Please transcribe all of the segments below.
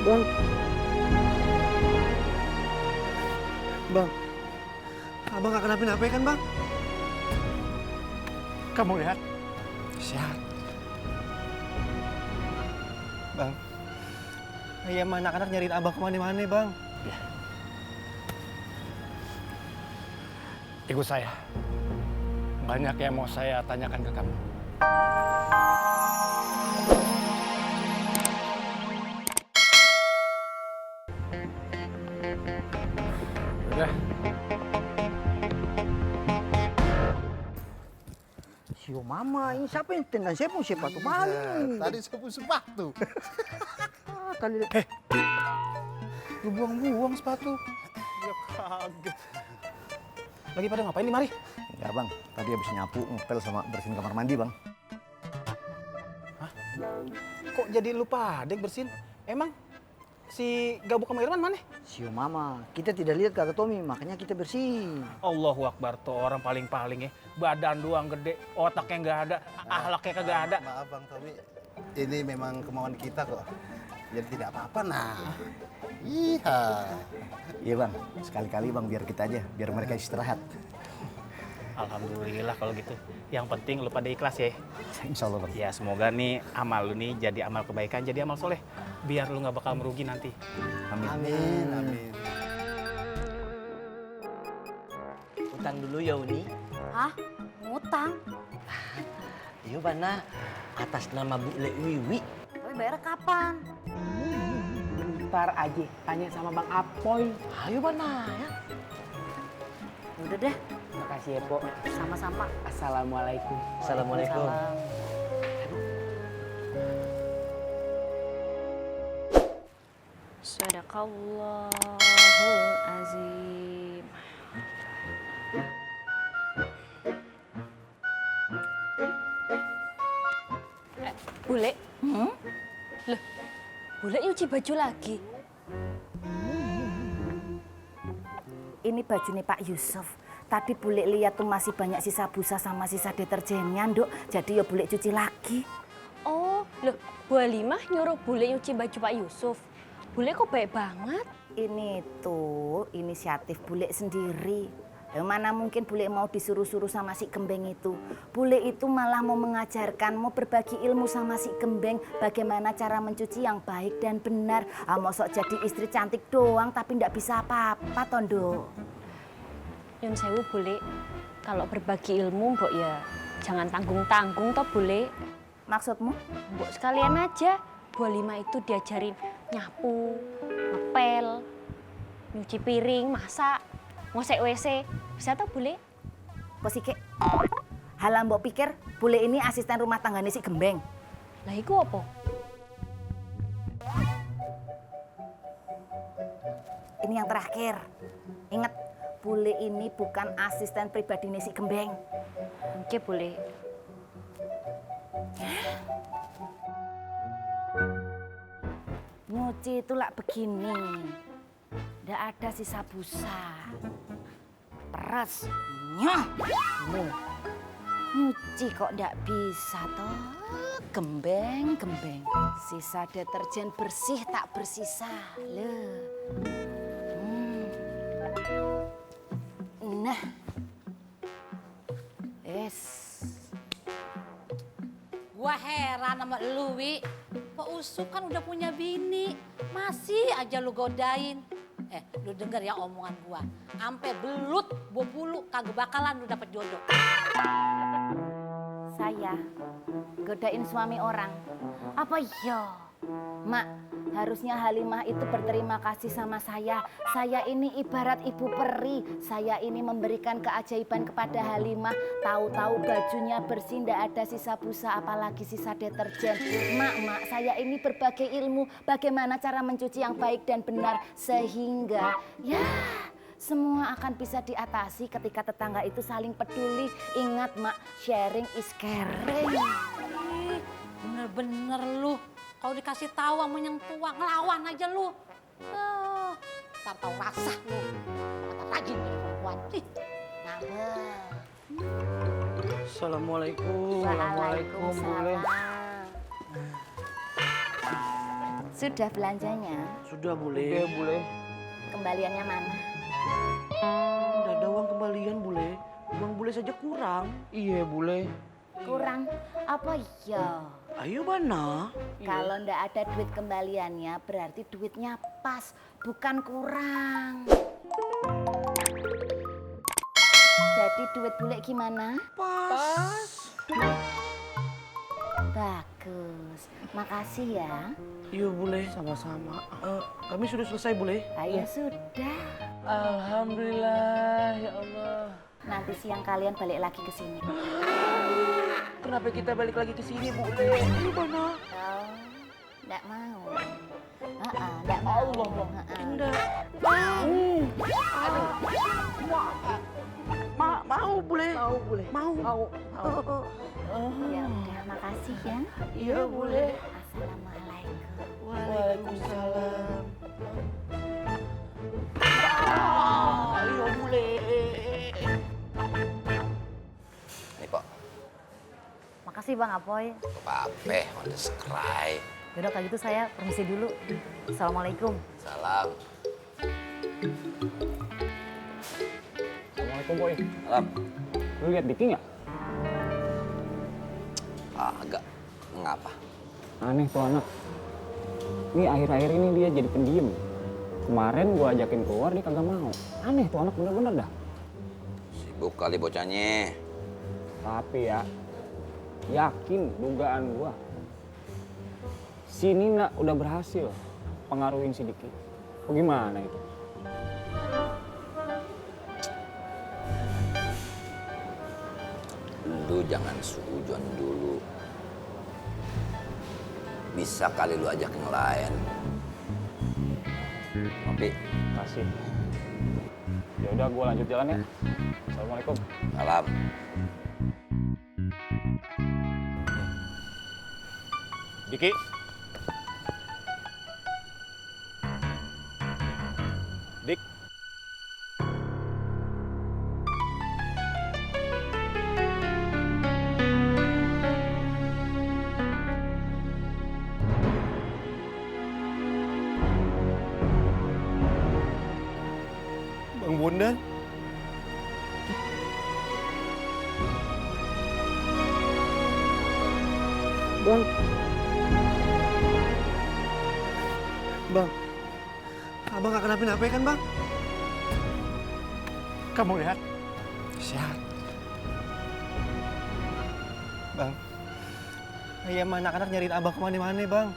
Bang. Bang. Abang gak kenapa-napa kan, Bang? Kamu lihat? Sehat. Bang. Ayah sama anak-anak nyariin abang kemana-mana, Bang. Ikut saya. Banyak yang mau saya tanyakan ke kamu. Udah. Sio mama, ini siapa yang tendang saya pun sepatu balik. Tadi saya pun sepatu. Kali Lu buang-buang sepatu. Ya kaget. Lagi pada ngapain nih, Mari? ya bang, tadi habis nyapu, ngepel sama bersihin kamar mandi bang. Kok jadi lupa adek bersin? Emang si Gabuk sama Irman mana? Sio mama, kita tidak lihat kakak Tommy, makanya kita bersih. Allahu Akbar, tuh orang paling-paling ya. Badan doang gede, otaknya nggak ada, ahlaknya kagak ada. Maaf Bang Tommy, ini memang kemauan kita kok. Jadi tidak apa-apa nah. Iya. Iya bang, sekali-kali bang biar kita aja, biar mereka istirahat. Alhamdulillah kalau gitu. Yang penting lu pada ikhlas ya. Insya Allah bang. Ya semoga nih amal lu nih jadi amal kebaikan, jadi amal soleh. Biar lu nggak bakal merugi nanti. Amin. Amin, amin. Utang dulu ya Uni. Hah? Ngutang? Iya mana atas nama Bu Le Wiwi. Tapi bayar kapan? Bentar aja, tanya sama Bang Apoy. Ayo mana ya. Udah deh, Makasih ya, Po. sama-sama. Assalamualaikum. Assalamualaikum. Salam. Sadaqallahul azim. Bule? Loh, Bule nyuci baju lagi? Ini baju nih Pak Yusuf. Tadi Bule lihat tuh masih banyak sisa busa sama sisa deterjennya, Nduk. Jadi ya Bule cuci lagi. Oh, loh, Bu Halimah nyuruh Bule nyuci baju Pak Yusuf. Bule kok baik banget? Ini tuh inisiatif Bule sendiri. Mana mungkin Bule mau disuruh-suruh sama si Gembeng itu. Bule itu malah mau mengajarkan, mau berbagi ilmu sama si Gembeng. Bagaimana cara mencuci yang baik dan benar. Mau sok jadi istri cantik doang tapi ndak bisa apa-apa, Tondo. Yun sewu Bule, kalau berbagi ilmu mbok ya jangan tanggung-tanggung toh Bule. Maksudmu? Mbok sekalian aja, Bu Halimah itu diajarin nyapu, ngepel, nyuci piring, masak, ngosek WC. Bisa toh Bule? Kok sih, Kek? Halah mbok pikir Bule ini asisten rumah tangganya si Gembeng. Lah iku apa? Ini yang terakhir. Ingat, Bule ini bukan asisten pribadi si Gembeng. Oke Bule. Nyuci itu lah begini. Ndak ada sisa busa. Peres. Nyah. Nyuci kok ndak bisa toh. Gembeng. Sisa deterjen bersih tak bersisa. Loh. Nah. Gua heran sama lu, Wi. Pak Usuk kan udah punya bini. Masih aja lu godain. Lu denger ya omongan gua. Ampe belut, bulu kagak bakalan lu dapet jodoh. Saya godain suami orang. Apa iya? Mak, harusnya Halimah itu berterima kasih sama saya. Saya ini ibarat ibu peri. Saya ini memberikan keajaiban kepada Halimah. Tahu-tahu bajunya bersih, ndak ada sisa busa, apalagi sisa deterjen. Mak, saya ini berbagai ilmu bagaimana cara mencuci yang baik dan benar. Sehingga, ya, semua akan bisa diatasi ketika tetangga itu saling peduli. Ingat, Mak, sharing is caring. Ih, bener-bener lu. Kalau dikasih tahu sama yang tua, ngelawan aja lu. Ntar tahu rasa lu. Kata rajin nih perempuan. Ngambek. Assalamualaikum. Assalamualaikum, Bule. Sudah belanjanya? Sudah boleh. Kembaliannya mana? Tidak ada uang kembalian bule. Uang bule saja kurang. Iya bule. Kurang? Apa ya? Ayo Bana. Kalau ndak ada duit kembaliannya berarti duitnya pas, bukan kurang. Jadi duit bule gimana? Pas. Bagus, makasih ya. Iya bule. Sama-sama. Kami sudah selesai bule. Ayo sudah. Alhamdulillah ya Allah. Nanti siang kalian balik lagi ke sini. Kenapa kita balik lagi ke sini bule? Ini Bana. Oh, ndak mau. Ndak mau. Indah. Mau bule. Mau bule. Mau. Ya udah, makasih ya. Iya bule. Assalamualaikum. Waalaikumsalam. Iya bule. Nih Pok, Makasih Bang Apoy. Pape, on the cry. Yaudah kalau gitu saya permisi dulu. Assalamualaikum. Salam. Assalamualaikum boy. Salam. Lu lihat Diki nggak? Agak. Ngapa? Aneh tuh anak. Ini akhir-akhir ini dia jadi pendiam. Kemarin gua ajakin keluar dia kagak mau. Aneh tuh anak bener-bener dah. Sibuk kali bocahnya. Tapi ya, yakin dugaan gua. Si Nina udah berhasil pengaruhin si Diki. Bagaimana itu? Lu jangan suujon dulu. Bisa kali lu ajak yang lain. Tapi, Kasih. Ya udah gua lanjut jalan ya. Assalamualaikum. salam. Diki. Dik. Bang Bondan. Bang. Bang. Abang gak kenapa-napa kan, Bang? Kamu lihat? Sehat. Bang. Ayah sama anak-anak nyariin abang kemana-mana, Bang.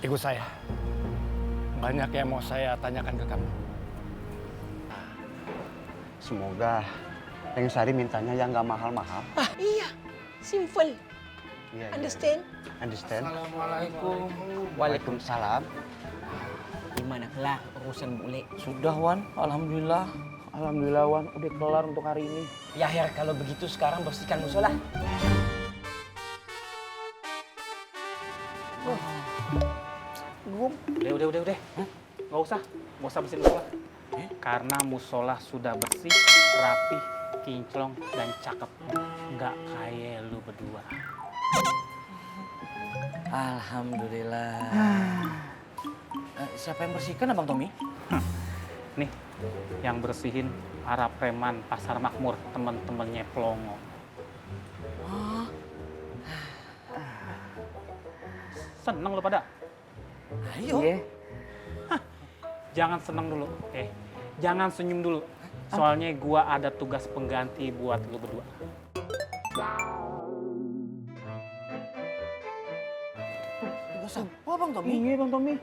Ikut saya. Banyak yang mau saya tanyakan ke kamu. Semoga Teng Sari mintanya yang nggak mahal-mahal. Iya, simple. Iya, Understand? Understand? Assalamualaikum. Waalaikumsalam. Gimana kelar urusan bule? Sudah Wan, alhamdulillah. Alhamdulillah Wan, udah kelar untuk hari ini. Ya Her, kalau begitu sekarang bersihkan musola. Udah. Nggak usah bersihin musola. Karena musola sudah bersih, rapi, kinclong, dan cakep. Nggak kayak lu berdua. Alhamdulillah. Siapa yang bersihkan Abang Tommy? Nih, yang bersihin para preman Pasar Makmur, temen-temennya Pelongo. Seneng lu pada? Ayo. Jangan seneng dulu, jangan senyum dulu. Soalnya gua ada tugas pengganti buat lu berdua. Tugas apa Bang Tommy? Iya Bang Tommy.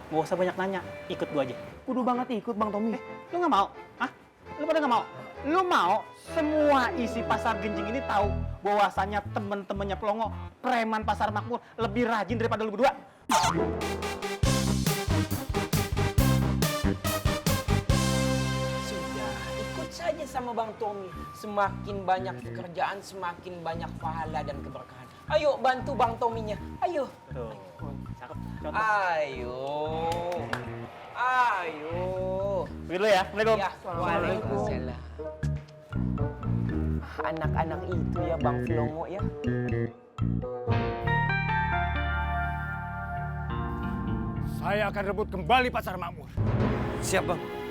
Gak usah banyak nanya, ikut gua aja. Kudu banget ikut Bang Tommy. Lu nggak mau? Hah? Lu pada nggak mau? Lu mau semua isi pasar Genjing ini tahu bahwasannya temen-temennya Pelongo, preman Pasar Makmur lebih rajin daripada lu berdua? Sudah, ikut saja sama Bang Tommy. Semakin banyak pekerjaan, semakin banyak pahala dan keberkahan. Ayo bantu Bang Tommy-nya. Ayo. Tuh, cakep. Contoh. Ayo. Ayo. Begitu ya, Assalamualaikum. Ya, waalaikumsalam. Anak-anak itu ya Bang Pelongo ya. Saya akan rebut kembali Pasar Makmur. Siap bang.